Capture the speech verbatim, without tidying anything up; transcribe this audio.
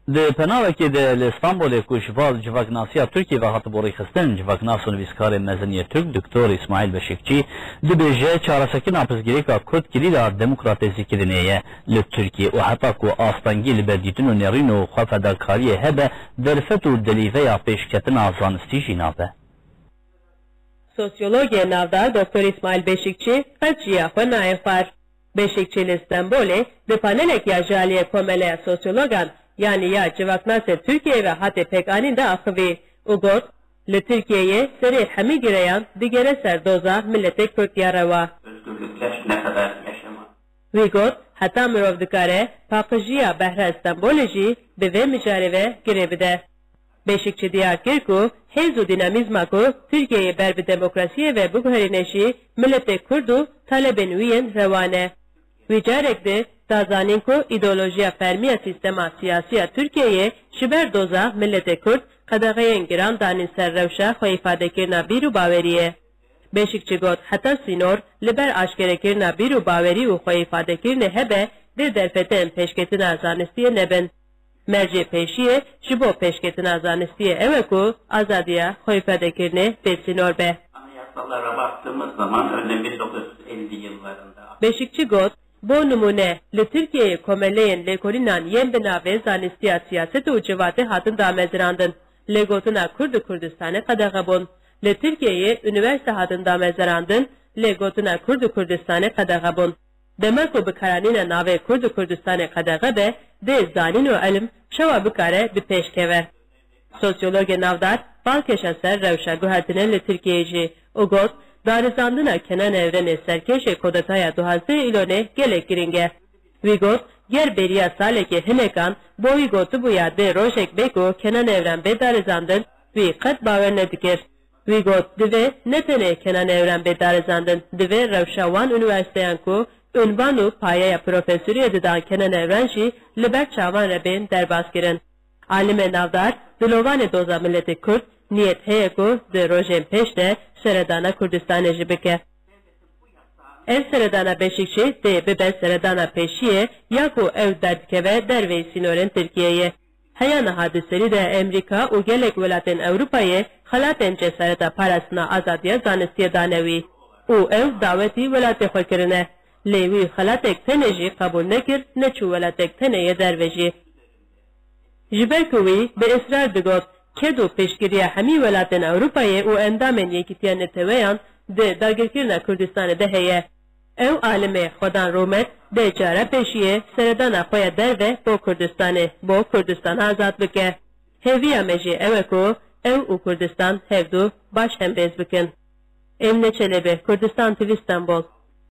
Di penawekê de li Stenbolê ku ji val civaknasiya Tirkiyê ve hatibû rêxistin, civaknas û nivîskarê mezin yê Tirk Doktor Îsmaîl Beşîkçî dibêje, çareserkirina pirsgirêka Kurd kilîda demokratîzîkirinê ye li Tirkiyê û heta ku astengî li berdîtin û nêrîn û xwefedakariyê hebe, derfet û delîveya pêşketina zanistî jî nabe. Sosyologê navdar Doktor Îsmaîl Beşîkçî qet ji ya xwe nayê xwar. Beşîkçî li Stenbolê di panelek ya ji aliyê Komeleya Sosyologan, yanî ya Civaknasê Tirkiyeyê ve hatê pêkanîn de axivî û got, li Tirkiyeyê serê hemî gireyan digere ser doza miletê Kurd ya rewa. Özgürlükler ne kadar yaşama. Wî got, heta mirov dikare paqijiya behra Stenbolê jî bi vê mijarê ve girê bide. Beşîkçî diyar kir ku hêz û dînamîzma ku Tirkiyeyê ber bi demokrasiyê ve biguherîne jî miletê Kurd û talebên wî yên rewa ne. Wî carek di da zanîn ku îdeolojiya fermî ya sîstema siyasî ya Tirkiyeyê ji ber doza miletê Kurd qedexeyên giran danîn ser rewşa xweîfadekirina bîr û baweriyê. Beşîkçî got, heta sînor li ber aşkerekirina bîr û bawerî û xweîfadekirinê hebe dê derfetên pêşketina zanistiyê nebin. Mercê pêşiyê ji bo pêşketina zanistiyê ew e ku azadiya xweîfadekirinê bêsînor be. Anayasalara baktığımız zaman, örneğin bin dokuz yüz elli yıllarında. Beşikçi got, bo nimûne, li Tirkiyeyê komeleyên lêkolînan yên bi navê Zanistiya Siyaset û Civatê hatin damezirandin, lê gotina Kurd û Kurdistanê qedexe bûn. Li Tirkiyeyê unîversîte hatin damezirandin, lê gotina Kurd û Kurdistanê qedexe bûn. Dema ku bikaranîna navê Kurd û Kurdistanê qedexe be, dê zanîn û ilim çawa bikare bi pêş keve? Sosyologê navdar bal kêşe ser rewşa guhertinê li Tirkiyeyê jî û got, darizandina Kenan Evrenê serkêşê kudetaya duwazdeh Îlonê gelek girîng e. Wî got, ger bêriya salekê hinekan bo wî gotibûya dê rojek bê ku Kenan Evren bê darizandin, wî qet bawer nedikir. Wî got, divê ne tenê Kenan Evren bê darizandin, divê rewşa wan unîversîteyan ku unvan û payeya profesoriyê didan Kenan Evren jî li ber çavan re bên derbas kirin. Alimê navdar dilovanê doza miletê Kurd niyet heye ku di rojên pêş de seredana Kurdistanê jî bike. Ev seredana Beşikçî dê bibe seredana pêşiyê ya ku ew derdikeve derveyî sînorên Tirkiyeyê. Heya niha di serî de Amerîka û gelek welatên Ewropayê xelatên cesareta parastina azadiya zanistiyê dane wî û ew dawetî welatê xwe kirine. Lê wî xelatek tenê jî qebûl nekir, neçû welatek tenê yê derve jî. Ji ber ku wî bi israr digot, ked û piştgiriya hemî welatên Ewropayê û endamên Yekîtiya Neteweyan di dagirkirina Kurdistanê de heye. Ew alimê xwedan rûmet dê cara pêşiyê seredana xwe ya derve bo Kurdistanê, bo Kurdistana azad bike. Hêviya me jî ew e ku ew û Kurdistan hevdu baş hemrêz bikin. Emine Çelebi, Kurdistan T V, Stenbol.